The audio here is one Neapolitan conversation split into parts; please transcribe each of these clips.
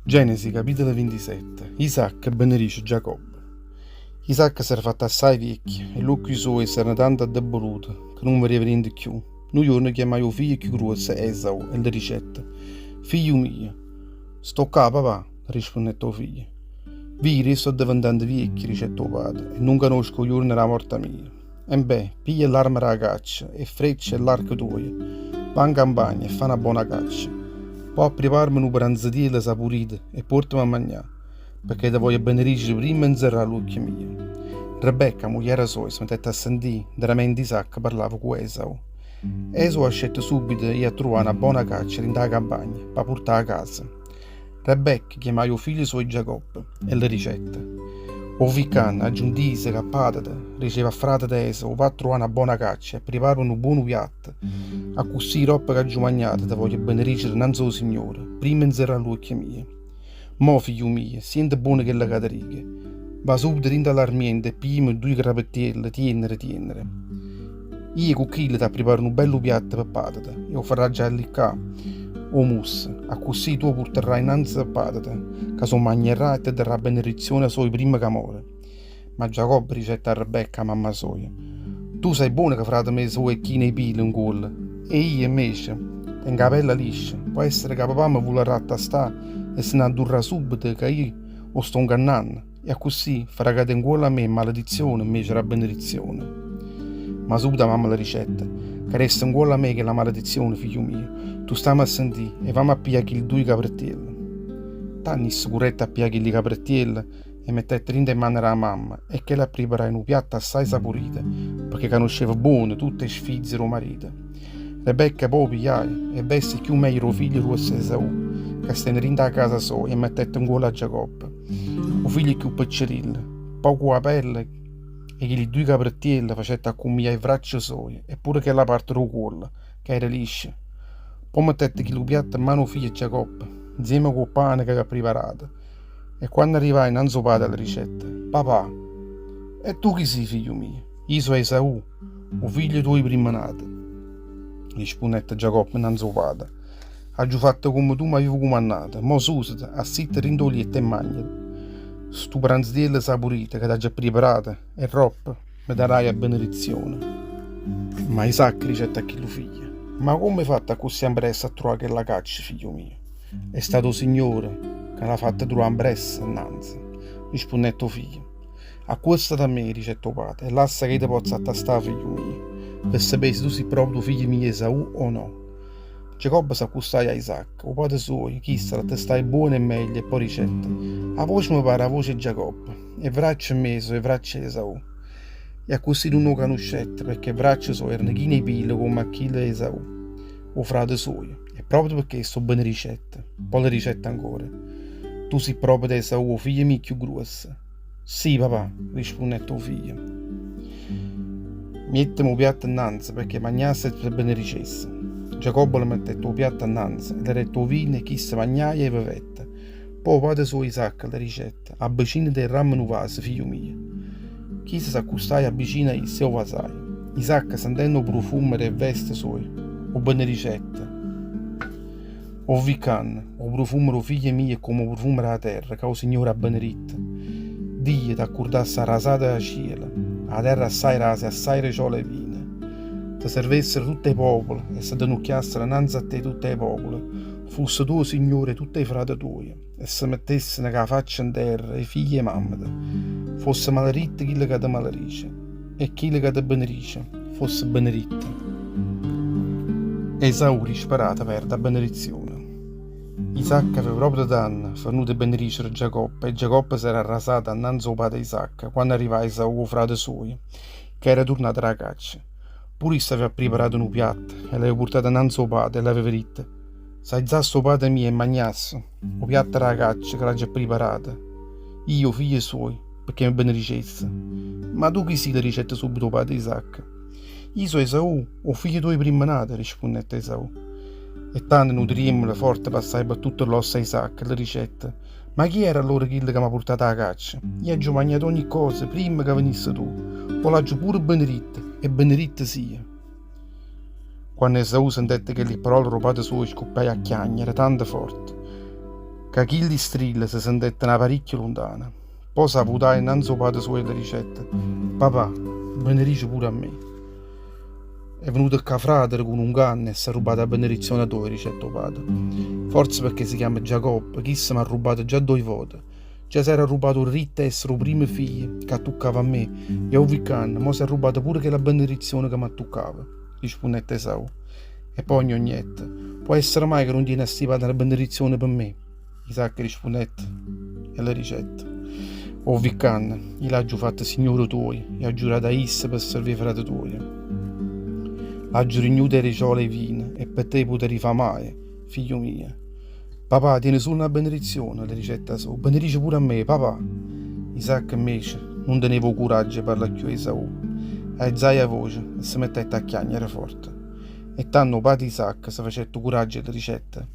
Genesi, capitolo 27 Isacco benedice Giacobbe. Isacco s'era fatto assaje viecchio e ll'uocchie suoje s'erano tanto addebolute ca nun vedeva niente cchiù. Nu juorno chiammaje 'o figlio cchiù gruosso, Esau, e le dicette, Figlio mio. Sto ccà, papà, rispunnette 'o figlio. Vire, io sto addeventando viecchio, dicette 'o padre, e nun canosco 'o juorno d' 'a morta mia. Embè, piglia ll'arme d' 'a caccia, 'e ffrecce e ll'arco tuoje, va 'ncampagna e fa na bona caccia. Po' appriparme nu pranzetiello sapurito e puorteme a magnà, pecché te voglio benedicere primma 'e nzerrà ll'uocchie mieje. Rebecca, 'a mugliera soja, se mettette a sentì ntramente Isacco parlava cu Esau. Esau ascette subito e jì a truvà na bona caccia dint' 'a campagna p' 'a purtà 'a casa. Rebecca chiammaje 'o figlio suojo Giacobbe e le dicette, 'O vi' ccanno, aggio 'ntiso ca pàtete diceva a fràtete Esau, Va a truvà na bona caccia e priparame nu buono piatto, accussì doppo c'aggio magnato te voglio benedicere 'nnanze 'o Signore, primma 'e 'nzerrà ll'uocchie mieje. Mo, figlio mio, siente buono chello ca te dico, va subito dint' 'a ll'armiento e pigliame duje crapettielle tiennere tiennere. Io cu chillo t'appriparo nu bellu piatto pe pàtete e 'o farraggio alliccà 'o musso, accussì tu 'o purtarrai 'nnanze a pàtete, ca s' 'o magnarrà e te darrà 'a benedizione soja primma ca more. Ma Giacobbe dicette a Rebecca, 'a mamma soja, Tu sai buono ca fràtemo Esau è chino 'e pile 'ncuollo e io, invece, tengo 'a pella liscia, po' essere ca papà me vularrà attastà e se n'addurrà subito ca io 'o sto 'ngannanno. E accussì farà cadé 'ncuollo a me maledizione 'mmece d' 'a benedizione. Ma subito 'a mamma le dicette, Cadesse 'ncuollo a me chella maledizione, figlio mio, tu stamme a sentì e vamme a piglià chilli duje caprettielle. Tanno isso currette a piglià chilli caprettielle e 'e mettette dint' 'e mane d' 'a mamma e chella appriparaje nu piatto assaje sapurito, pecché canusceva buono tutte 'e sfizie d' 'o marito. Rebecca po' 'o pigliaje e veste cchiù meglio d' 'o figlio gruosso Esaù, ca steva dint' 'a casa soja, e mettette 'ncuollo a Giacobbe. 'O figlio cchiù piccerillo, po' cu 'a pelle 'e chilli duje caprettielle facette accummiglià 'e vraccia soje e pure chella parte d' 'o cuollo ca era liscia. Po' mettette chillu piatto 'mmano 'o figlio Giacobbe, 'nzieme cu 'o pane ch'aveva priparato, e quanno arrivaje 'nnanze 'o padre le dicette, Papà! E tu chi si', figlio mio? Io so' Esaù, 'o figlio tuojo primmo nato. Rispunnette Giacobbe 'nnanze 'o padre. Aggio fatto comme tu m'avive cumannato, mo susete, assitte dint' 'o lietto e magnate stu pranzetiello sapurito ca t'aggio appriparato e roppo me darai 'a benedizione. Ma Isacco dicette a chillu figlio, Ma comme 'e fatto accussì ampressa a truvà chella caccia, figlio mio? È stato 'o Signore ca l'ha fatta truvà ampressa 'nnanze, rispunnette 'o figlio. Accuostate a me, dicette 'o pate, e lassa ca io te pozzo attastà, figlio mio, pe sapé si tu si proprio 'o figlio mio Esaù o no. Giacobbe s'accustaje a Isacco, 'o pate suojo, chisto l'attestaje buono e meglio e po' dicette, 'A voce me pare 'a voce 'e Giacobbe, 'e vraccia 'mmece so' 'e vraccia 'e Esaù. E accussì nun 'o canuscette, pecché 'e vraccia soje erano chine 'e pile comme a chille 'e Esaù, 'o frate suojo, e proprio pe chesto 'o benedicette. Po' le dicette ancora, Tu si' proprio Esaù, 'o figlio mio cchiù gruosso? Sì, papà, rispunnette 'o figlio. Mietteme 'o piatto 'nnanze pecché magnasse e te benedicesse. Giacobbo le mettette 'o piatto annanze e le dette 'o vino e chisto magnaje e vevette. Po' 'o pate suojo Isacco le dicette, Abbecinate e ramme nu vaso, figlio mio. Chisto s'accustaje abbicino a isso e 'o vasaje. Isacco, sentenno 'o prufumo d' 'e veste soje, 'o benedicette. O vi' ccanno, 'o prufumo d' 'o figlio mio è comme 'o prufumo d' 'a terra ca 'o Signore ha beneritto. Dio t'accurdasse 'a rasata da cielo, 'a terra assaje rasa e assaje reciola 'e vino. Te servessero tutt' 'e popole e s'addenucchiassero 'nnanze a te tutt' 'e popole, fusse tu 'o signore 'e tutt' 'e frate tuoje e se mettesseno cu 'a faccia 'nterra 'e figlie 'e mammeta. Fosse maleritto chillo ca te maledice e chillo ca te benedice fosse beneritto. Esaù disperato perde 'a benedizione. Isacco aveva proprio tanno fernuto 'e benedicere Giacobbe e Giacobbe s'era arrasato annanze 'o pate Isacco quanno arrivaje Esaù 'o frate suojo ca era turnato d' 'a caccia. Pure isso aveva priparato nu piatto e l'aveva purtato annanze 'o pate e l'aveva ditto, S'aizasse 'o pate mio e magnasse 'o piatto d' 'a caccia ca l'aggio priparato io, 'o figlio suojo, pecché me benedicesse. Ma tu chi si'? le dicette subito 'o pate Isacco. Io so' Esaù, 'o figlio tuojo primmo nato, rispunnette Esaù. E tanno nu triemmolo forte passaje pe tutte ll'ossa 'e Isacco e le dicette, Ma chi era allora chillo ca m'ha purtato 'a caccia? Io aggio magnato ogni cosa primma ca venisse tu, po' l'aggio pure beneritto, e beneritto sia. Quanno Esaù sentette chelli parole d' 'o pate suojo scuppiaje a chiagnere tanto forte. Ca chilli strille se sentetteno 'a paricchio luntano. Po' s'avutaje 'nnanze 'o pate suojo e le dicette, Papà, benedice pure a me. È venuto ccà fràtere cu nu 'nganno e s'è arrubbato 'a benedizione toja, dicette 'o pate. Forze pecché se chiamma Giacobbe, chisto m'ha arrubbato già doje vote. Già s'era arrubbato 'o diritto 'e essere 'o primmo figlio ca attuccava a me e 'o viccanno mo s'è arrubbato pure chella benedizione ca m'attuccava, rispunnette Esaù. E po' agnognette, Po' essere maje ca nun tiene astipata na benedizione pe me? Isacco rispunnette e le dicette, 'O viccanno, io l'aggio fatto signore tuojo e aggio dato a isso pe servì 'e frate tuoje. L'aggio rignuto 'e riciola 'e vino e pe te putarria fa maje, figlio mio. Papà, tiene sulo na benedizione, le dicette Esaù, benedice pure a me, papà. Isacco invece nun teneva 'o curaggio 'e parlà cchiù a Esaù. Aizaje 'a voce e se mettette a chiagnere forte. E tanno 'o pate Isacco se facette 'o curaggio e le dicette,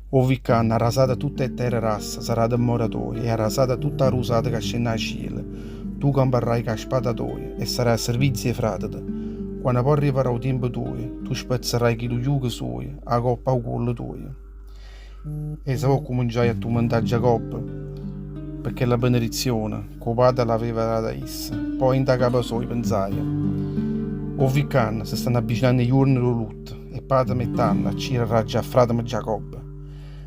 'O vi ccanno, arrasata tutt' 'e terre rassa sarà 'a demmora toja e arrasata tutta 'a rusata ca scenne 'a cielo, tu camparraje cu 'a spada toja e sarrai a servizio 'e fràtete. Quanno po' arrivarrà 'o tiempo tuojo, tu spezzarraje chillu jugo suojo 'a coppa a 'o cuollo tuojo. Esaù accuminciaje a turmentà Giacobbe pe chella benedizione ca 'o pate l'aveva data a isso. Po' 'int' 'a capa soja penzaje, 'O vi ccanno, se stanno avvicinanno 'e juorne d' 'o lutto e pàtemo e tanno accirarraggio a fràtemo Giacobbe.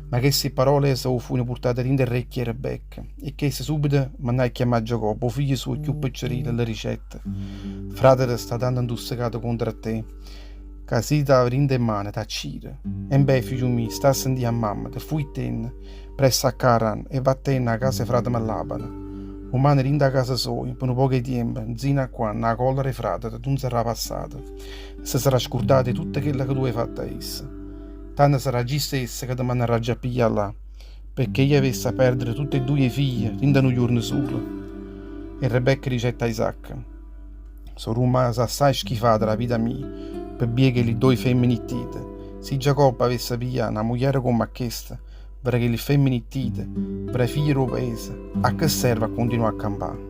Ma chesti parole 'e Esaù fujeno purtate dint' 'e rrecchie 'e Rebecca, e chesta subito mannaje a chiammà a Giacobbe, 'o figlio suo cchiù piccerillo, e le dicette, Fràtete sta tanto 'ntussecato contro a te, Ca si t'ave dint' 'e mane t'accire. Embè, figliu mio, sta a sentì a mammeta, fuittenne presto a Caran e vattenne 'a casa 'e frateme Laban. Rummane dint' 'a casa soja pe nu poco 'e tiempo, nzino a quanno 'a collera 'e fratete nun sarrà passata e se sarrà scurdata 'e tutto chello ca tu hê fatto a isso. Tanno sarraggio io stesso ca te mannarraggio a piglià là, pecché io avesse 'a perdere tutt' 'e duje figlie dint' a nu juorno sulo. E Rebecca dicette a Isacco. So' rummasa assaje schifata d' 'a vita mia pe bbia 'e chelli ddoje femmene ittite. Si Giacobbe avesse piglià na mugliera comm' a chesta, nfra chelli femmene ittite, nfra 'e figlie d' 'o paese, a che serve a cuntinuà a campà?